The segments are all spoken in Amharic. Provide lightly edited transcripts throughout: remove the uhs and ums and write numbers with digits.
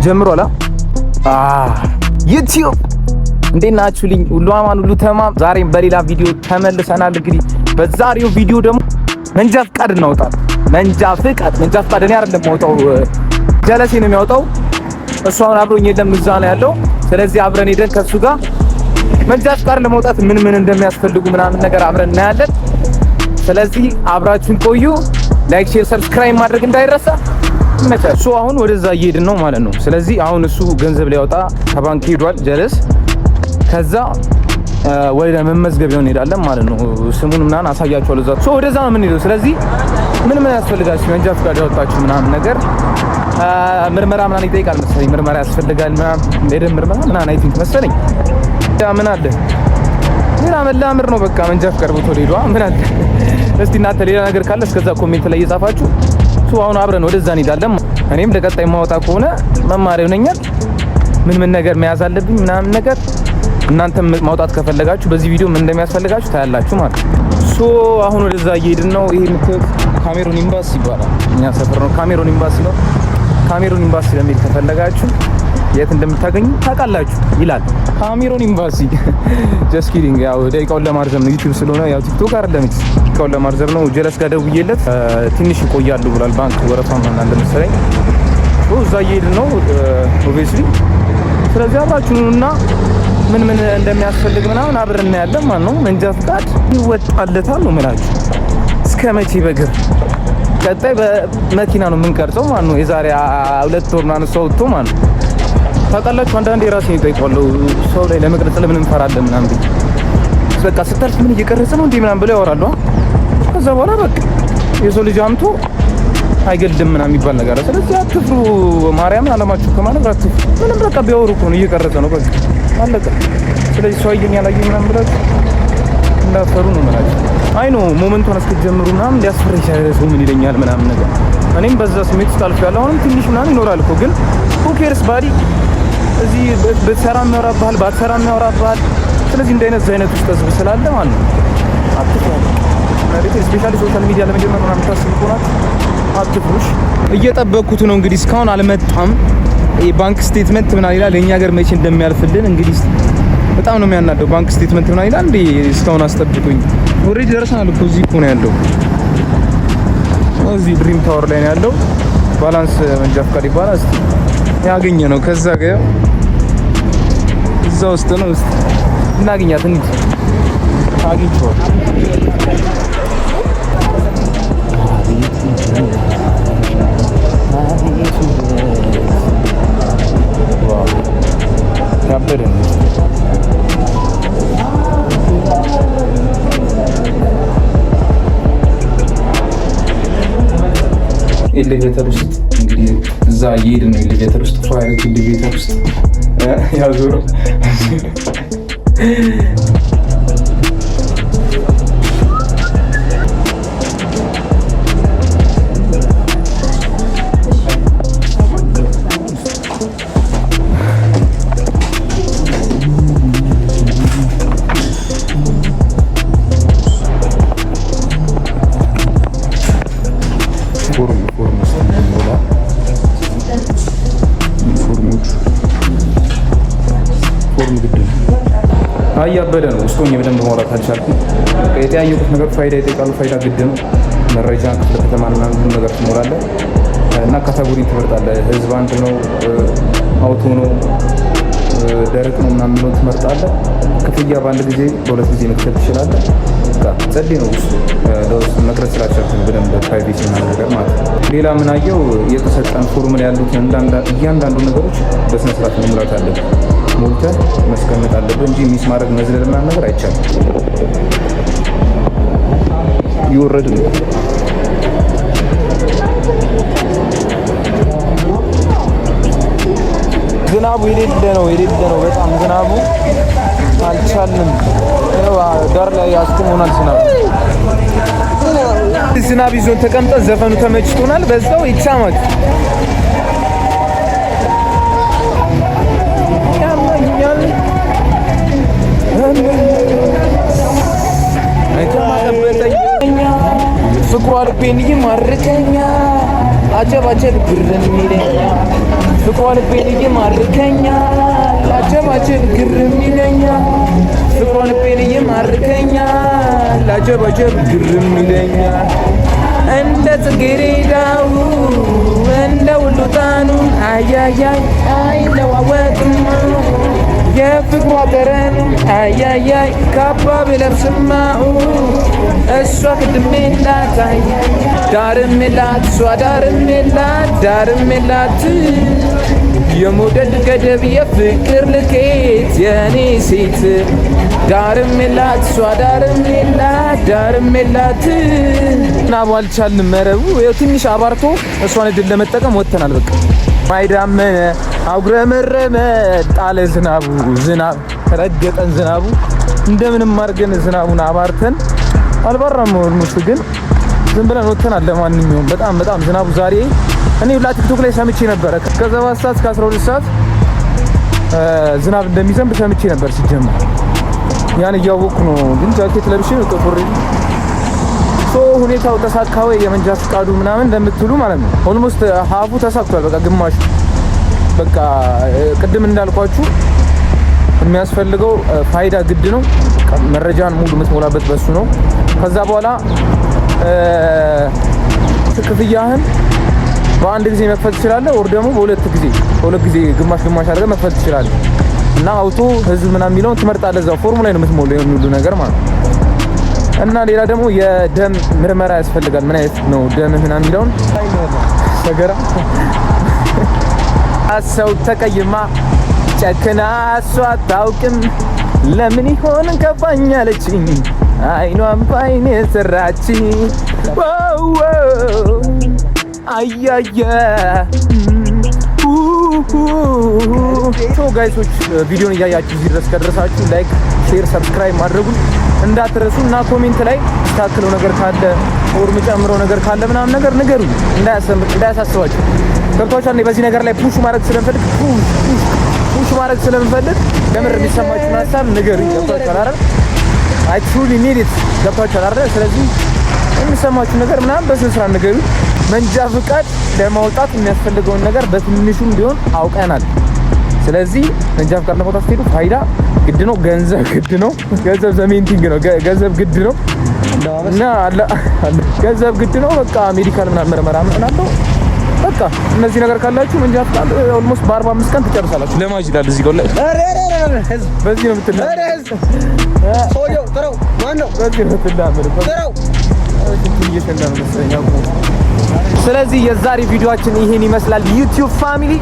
ጀምሯል። ዩቲዩብ እንዴት ናችሁልኝ? ሁሉ አማን፣ ሁሉ ተማም። ዛሬም በሌላ ቪዲዮ ተመልሰናል። እንግዲህ በዛሬው ቪዲዮ ደግሞ መንጃ ፍቃድ እናወጣለን። መንጃ ፍቃድ፣ መንጃ ፍቃድ እኔ አይደለም የማወጣው፣ ጀለሴ ነው የሚያወጣው። እሱ አሁን አብሮኝ የለም፣ እዛ ነው ያለው። ስለዚህ አብረን ሄደን ከእሱ ጋር መንጃ ፍቃድ ለማውጣት ምን ምን እንደሚያስፈልጉ ምናምን ነገር አብረን እናያለን። ስለዚህ አብራችሁን ቆዩ። Like፣ share፣ subscribe ማድረግ እንዳይረሳ። ይመቻል። እሱ አሁን ወደዛ እየሄድን ነው ማለት ነው። ስለዚህ አሁን እሱ ገንዘብ ሊያወጣ ከባንክ ሄዷል ጀለስ። ከዛ ወደ መመዝገቢያው እንሄዳለን ማለት ነው። ስሙን ምናምን አሳያችኋለሁ እዛ። So ወደዛ ነው የምንሄደው። ስለዚህ ምን ምን ያስፈልጋችሁ መንጃ ፍቃድ ያወጣችሁ ምናምን ነገር ምርመራ ምናምን ይጠይቃል መሰለኝ። ምርመራ ያስፈልጋል ምናምን፣ የደም ምርመራ ምናምን I think መሰለኝ። ያ ምን አለ ሌላ መላምር ነው በቃ መንጃ ፍቃድ ቦታ ሄዷ ምን አለ። እስቲ እናንተ ሌላ ነገር ካለ እስከዛ comment ላይ እየጻፋችሁ so አሁን አብረን ወደዛ እንሄዳለን። እኔም ለቀጣይ ማወጣ ከሆነ መማሪያ ይሆነኛል። ምን ምን ነገር መያዝ አለብኝ ምናምን ነገር እናንተም ማውጣት ከፈለጋችሁ በዚህ ቪዲዮ ምን እንደሚያስፈልጋችሁ ታያላችሁ ማለት ነው። So አሁን ወደዛ እየሄድን ነው። ይሄ የምታዩት ካሜሩን ኤምባሲ ይባላል። እኛ ሰፈር ነው፣ ካሜሩን ኤምባሲ ነው። ካሜሩን ኤምባሲ ለመሄድ ከፈለጋችሁ የት እንደምታገኙ ታውቃላችሁ ይላል ካሜሩን ኤምባሲ። Just kidding። ያው ደቂቃውን ለማርዘም ነው፣ ዩቲዩብ ስለሆነ ያው ቲክቶክ አይደለም፣ ደቂቃውን ለማርዘም ነው። ጀለስ ጋር ደውዬለት ትንሽ ይቆያሉ ብሏል። ባንክ ወረፋ ምናምን አለ መሰለኝ። እዛ እየሄድን ነው obviously። ስለዚህ አብራችሁንና ምን ምን እንደሚያስፈልግ ምናምን አብረን እናያለን ማለት ነው። መንጃ ፍቃድ ይወጣለታል ነው የምላችሁ። እስከ መቼ በእግር? ቀጣይ በመኪና ነው የምንቀርጸው ማለት ነው። የዛሬ 2 ወር ምናምን ሰው ወጥቶ ማለት ነው። ታውቃላችሁ፣ አንዳንዴ ራሴን እጠይቀዋለሁ ሰው ላይ ለመቅረጽ ለምን እንፈራለን ምናምን ብዬ። በቃ ስታልፍ ምን እየቀረጸ ነው እንዴ ምናምን ብለው ያወራሉ። ከዛ በኋላ በቃ የሰው ልጅ አምቶ አይገልድም ምናምን የሚባል ነገር አለ። ስለዚህ አትፍሩ፣ ማርያምን አለማችሁ ከማለት አትፍሩ። ምንም በቃ ቢያወሩ እኮ ነው፣ እየቀረጸ ነው፣ በቃ አለቀ። ስለዚህ ሰው አየኝ አላየኝ ምናምን ብላችሁ እንዳትፈሩ ነው የምላችሁ። I know moment ኡን እስክትጀምሩ ምናምን ሊያስፈራ ይችላል። ሰው ምን ይለኛል ምናምን ነገር እኔም በዛ ስሜት ውስጥ አልፌያለሁ። አሁንም ትንሽ ምናምን ይኖራል እኮ፣ ግን who cares buddy? እዚህ ብትሰራ የሚያወራብሃል፣ ባትሰራ የሚያወራብሃል። ስለዚህ እንደ አይነት አይነት ውስጥ ህዝብ ስላለ ማለት ነው አትፍሩ። ማለት especially social media ለመጀመር ምናምን ታስቡ ከሆናችሁ አትፍሩሽ። እየጠበቅኩት ነው እንግዲህ፣ እስካሁን አልመጣም። የ bank statement ምናምን ይላል። የኛ ሀገር መቼ እንደሚያልፍልን እንግዲህ በጣም ነው የሚያናደው። Bank statement ምናምን ይላል እንዴ! እስካሁን አስጠብቁኝ። Already ደርሰናል እኮ፣ እዚህ እኮ ነው ያለው። እዚህ ድሪም ታወር ላይ ነው ያለው። ባላንስ መንጃ ፈቃድ ይባላል። እስቲ ያገኘ ነው ከዛ ጋር እዛ ውስጥ ነው። እስቲ እናገኛት እንሂድ። አግኝቼዋለሁ። አቤት wow፣ ያበደ ነው። Elevator ውስጥ እንግዲህ እዛ እየሄድን ነው። Elevator ውስጥ ፋይል elevator ውስጥ ያዞሩ። ፎርም ውስጥ እንሞላ ፎርሞቹ ፎርም ግድ ነው። አይ ያበደ ነው። ውስጥ ሆኜ በደንብ ማውራት አልቻልኩም። የጠያየቁት ነገር ፋይዳ ይጠይቃሉ። ፋይዳ ግድ ነው። መረጃ፣ ክፍለ ከተማ ምናምን ሁሉ ነገር ትሞላለህ እና category ትመርጣለህ። ህዝብ አንድ ነው፣ auto ነው፣ ደረቅ ነው ምናምን የሚለውን ትመርጣለህ። ክፍያ በአንድ ጊዜ በሁለት ጊዜ መክፈል ትችላለህ። በቃ ጸዴ ነው። ውስጡ ለውስጥ መቅረጽ ስላልቻልኩ ነው በደንብ privacy ምናምን ነገር ማለት ነው። ሌላ ምን አየው፣ የተሰጠን ፎርም ላይ ያሉትን እያንዳንዱ ነገሮች በስነ ስርዓት መሙላት አለብን። ሞልተህ መስቀመጥ አለብህ እንጂ miss ማድረግ መዝለል ምናምን ነገር አይቻልም። እየወረድን ነው። ዝናቡ የሌለ ነው፣ የሌለ ነው። በጣም ዝናቡ አልቻልንም። ዳር ላይ አስቁሞናል ዝናቡ። ዝናብ ይዞን ተቀምጠን ዘፈኑ ተመችቶናል። በዛው ይቻማል። ያመኛል። ፍቅሯ ልቤን ይማርከኛል። አጀብ አጀብ ግርም ይለኛል። ፍቅሯ ልቤን ይማርከኛል፣ አጀባጀብ ግርም ይለኛል። ፍቅሯ ልቤን ይማርከኛል፣ አጀባጀብ ግርም ይለኛል። እንደ ጽጌረዳው እንደ ሁሉ ጣኑ አያያይ አይለዋወጥም የፍቅሯ ጠረኑ፣ አያያይ ካባ ብለብስማ እሷ ቅድም የላት፣ ዳርም የላት፣ እሷ ዳርም የላት፣ ዳርም የላት። የመውደድ ገደብ የፍቅር ልኬት የኔ ሴት ዳርም የላት፣ እሷ ዳርም የላት፣ ዳርም የላት። ዝናቡ አልቻልንም። መረቡ ይኸው ትንሽ አባርቶ እሷን እድል ለመጠቀም ወጥተናል። በቃ ማይዳመነ አጉረመረመ ጣለ ዝናቡ። ዝናብ ረገጠን። ዝናቡ እንደምንም አድርገን ዝናቡን አባርተን፣ አልባራም almost፣ ግን ዝም ብለን ወጥተናል። ለማንኛውም በጣም በጣም ዝናቡ ዛሬ እኔ ሁላ ቲክቶክ ላይ ሰምቼ ነበረ፣ ከ7 ሰዓት እስከ 12 ሰዓት ዝናብ እንደሚዘንብ ሰምቼ ነበር። ሲጀመር ያን እያወቅኩ ነው፣ ግን ጃኬት ለብሼ ነው ጥቁር። So ሁኔታው ተሳካ ወይ የመንጃ ፍቃዱ ምናምን እንደምትሉ ማለት ነው። Almost half ኡ ተሳክቷል። በቃ ግማሹ። በቃ ቅድም እንዳልኳችሁ የሚያስፈልገው ፋይዳ ግድ ነው። መረጃን ሙሉ የምትሞላበት በሱ ነው። ከዛ በኋላ ክፍያህን በአንድ ጊዜ መክፈል ትችላለህ፣ or ደግሞ በሁለት ጊዜ ግማሽ ግማሽ አድርገህ መክፈል ትችላለህ። እና auto ህዝብ ምናምን የሚለውን ትመርጣለህ። እዛው ፎርሙ ላይ ነው የምትሞላው ይሄን ሁሉ ነገር ማለት ነው። እና ሌላ ደግሞ የደም ምርመራ ያስፈልጋል። ምን አይነት ነው ደም ምናምን የሚለውን። ሰገራ ሰው ተቀይማ ጨክና እሷ አታውቅም። ለምን ይሆን ገባኝ አለችኝ አይኗን ባይኔ ሰራች። አያየ። So guys ኦች፣ ቪዲዮን እያያችሁ እዚህ ድረስ ከደረሳችሁ like፣ share፣ subscribe ማድረጉን እንዳትረሱ እና comment ላይ ታክለው ነገር ካለ or የምጨምረው ነገር ካለ ምናምን ነገር ንገሩኝ፣ እንዳያሳስባችሁ። ገብቷችኋል? እኔ በዚህ ነገር ላይ push ማድረግ ስለምፈልግ፣ push push push ማድረግ ስለምፈልግ የምር የሚሰማችሁን ሀሳብ ንገሩኝ። ገብቷችኋል አይደል? I truly need it። ገብቷችኋል አይደል? ስለዚህ የሚሰማችሁ ነገር ምናምን በስነ ስርዓት ንገሩኝ። መንጃ ፍቃድ ለማውጣት የሚያስፈልገውን ነገር በትንሹም ቢሆን አውቀናል። ስለዚህ መንጃ ፍቃድ ለማውጣት ስትሄዱ ፋይዳ ግድ ነው፣ ገንዘብ ግድ ነው። ገንዘብ the main thing ነው። ገንዘብ ግድ ነው እና ገንዘብ ግድ ነው። በቃ medical ምናምን ምርመራ ምናምን አለው። በቃ እነዚህ ነገር ካላችሁ መንጃ ፍቃድ almost በ45 ቀን ትጨርሳላችሁ። ለማጅ ይላል እዚህ ጋር ላይ በዚህ ነው የምትላ ሰውየው ጥረው፣ ማን ነው? በዚህ ነው የምትላመድ። ጥረው። እየሸና ነው መሰለኝ አቁሞ። ስለዚህ የዛሬ ቪዲዮአችን ይሄን ይመስላል። YouTube family፣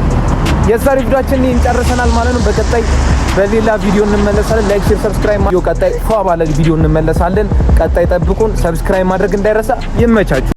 የዛሬ ቪዲዮአችን ይሄን ጨርሰናል ማለት ነው። በቀጣይ በሌላ ቪዲዮ እንመለሳለን። Like፣ share፣ subscribe። ቀጣይ ፏ ባለ ቪዲዮ እንመለሳለን። ቀጣይ ጠብቁን። Subscribe ማድረግ እንዳይረሳ። ይመቻችሁ።